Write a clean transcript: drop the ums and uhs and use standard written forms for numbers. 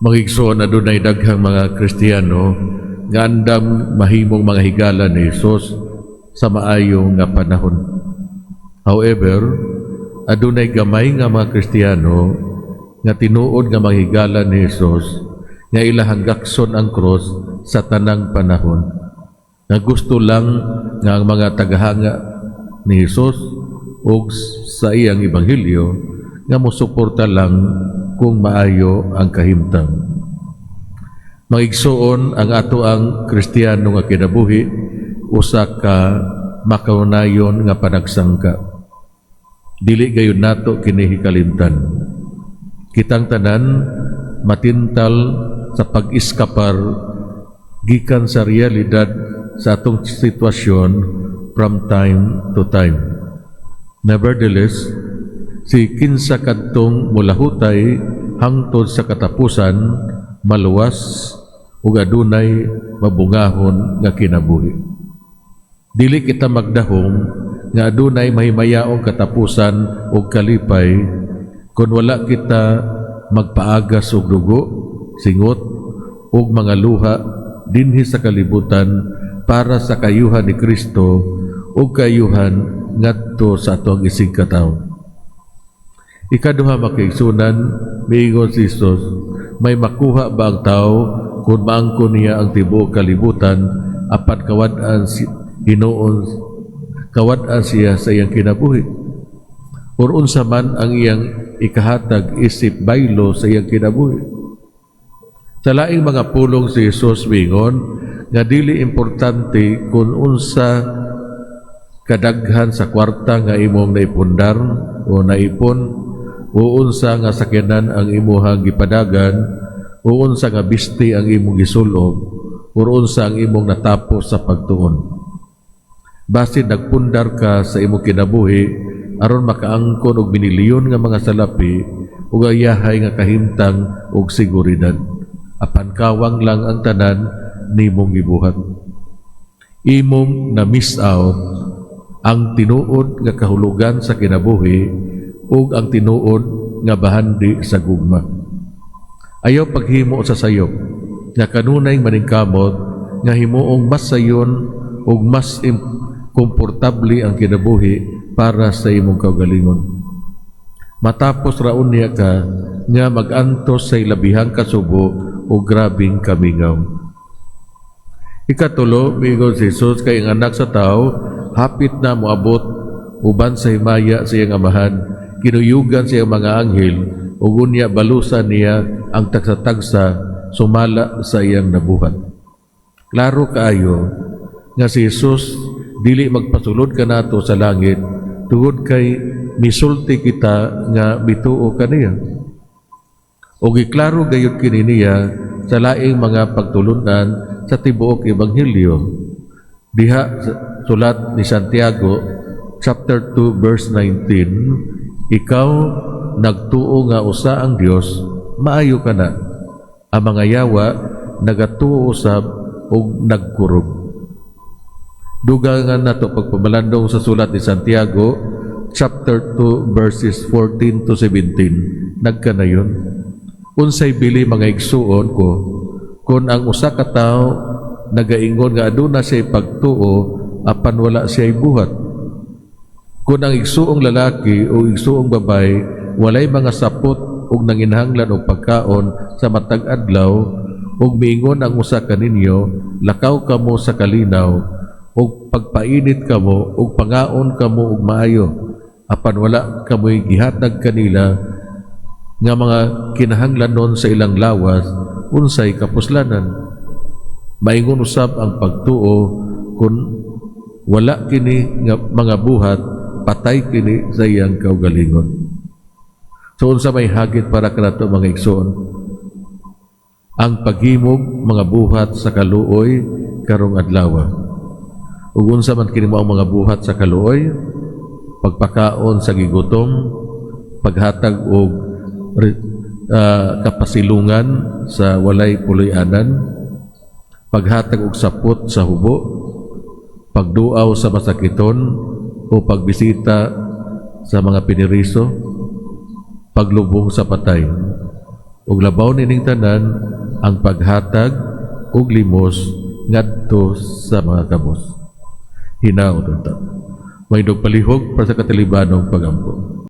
Mga igsoon, adunay daghang mga Kristiyano nga andam mahimong mga higala ni Jesus sa maayo nga panahon. However, adunay gamay nga mga Kristiyano nga tinuod nga mga higala ni Jesus nga ilahang gakson ang krus sa tanang panahon. Nga gusto lang nga ang mga tagahanga ni Jesus ug sa iyang ebanghelyo nga mosuporta lang kung maayo ang kahimtang. Mga igsoon, ang atoang Kristiyano nga kinabuhi usa ka makaunayon nga panagsangka. Dili gayud nato kini hikalimtan. Kitang tanan matintal sa pag-iskapar gikan sa realidad sa atong sitwasyon from time to time. Nevertheless, si kinsa kadtong mulahutay hangtod sa katapusan maluwas ug adunay mabungahon nga kinabuhi. Dili kita magdahom nga adunay mahimayaong katapusan ug kalipay kung wala kita magpaagas og dugo, singot ug mga luha dinhi sa kalibutan para sa kaayuhan ni Kristo ug kaayuhan ngadto sa atong isigkatawo. Ikaduha, mga kaigsuonan, miingon si Jesus, "May makuha ba ang tao kung maangkon niya ang tibuok kalibutan apan kawad-an si hinuon kawad-an siya sa iyang kinabuhi? Or unsa man ang iyang ikahatag isip baylo sa iyang kinabuhi?" Sa laing mga pulong, si Jesus miingon nga dili importante kung unsa kadaghan sa kwarta nga imong naipundar o naipon, o unsa nga sakyanan ang imuhang gipadagan, o unsa nga bisti ang imong gisulob, or unsa ang imong natapos sa pagtuon. Basin nagpundar ka sa imong kinabuhi aron makaangkon og minilyon nga mga salapi ug ayahay nga kahimtang ug seguridad. Apan kawang lang ang tanan nimong gibuhat. Imong na-miss out ang tinuod nga kahulugan sa kinabuhi ug ang tinuod nga bahandi sa gugma. Ayaw paghimo sa sayop nga kanunay maningkamot nga himuong mas sayon ug mas komportable ang kinabuhi para sa imong kaugalingon. Matapos ra unya ka nga mag-antos sa ilabihang kasubo o grabing kamingaw. Ikatulo, miingon si Jesus, kay ang Anak sa Tao hapit na moabot uban sa himaya sa iyang Amahan, kinuyugan sa iyang mga anghel, ug unya balusan niya ang tagsa-tagsa sumala sa iyang nabuhat. Klaro kaayo nga si Jesus dili magpasulod kanato sa langit tungod kay misulti kita nga mituo kaniya. O giklaro gayud kini niya sa laing mga pagtulunan sa tibuok ebanghelyo. Diha sa sulat ni Santiago chapter 2 verse 19, "Ikaw nagtuo nga usa ang Dios, maayo ka na. Ang mga yawa nagatuo usab ug nagkurob." Dugangan nato pagpamalandong sa sulat ni Santiago chapter 2 verses 14 to 17. Nagkanayon, "Unsay bili, mga igsuon ko, kung ang usa ka tawo nagaingon nga aduna siya pagtuo apan wala siya buhat? Kung ang igsuong lalaki o igsuong babae walay mga sapot ug nanginahanglan og pagkaon sa matag adlaw, ug miingon ang usa kaninyo, 'Lakaw kamo sa kalinaw ug pagpainit kamo ug pangaon kamo og maayo,' apan wala kamoy gihatag kanila nga mga kinahanglanon sa ilang lawas, unsay kapuslanan? Maingon usab ang pagtuo, kung wala kini nga mga buhat, patay kini sa iyang kaugalingon." So unsa may hagit para kanato, mga igsoon? Ang paghimog mga buhat sa kaluoy karong adlaw. Ug unsa man kini mao mga buhat sa kaluoy? Pagpakaon sa gigutom, paghatag og kapasilungan sa walay puloy-anan, paghatag og sapot sa hubo, pagduaw sa masakiton o pagbisita sa mga piniriso, paglubong sa patay. Ug labaw nining tanan, ang paghatag og limos ngadto sa mga kabos. Hinaot unta. Mahindog palihog para sa katalibanong pagampo.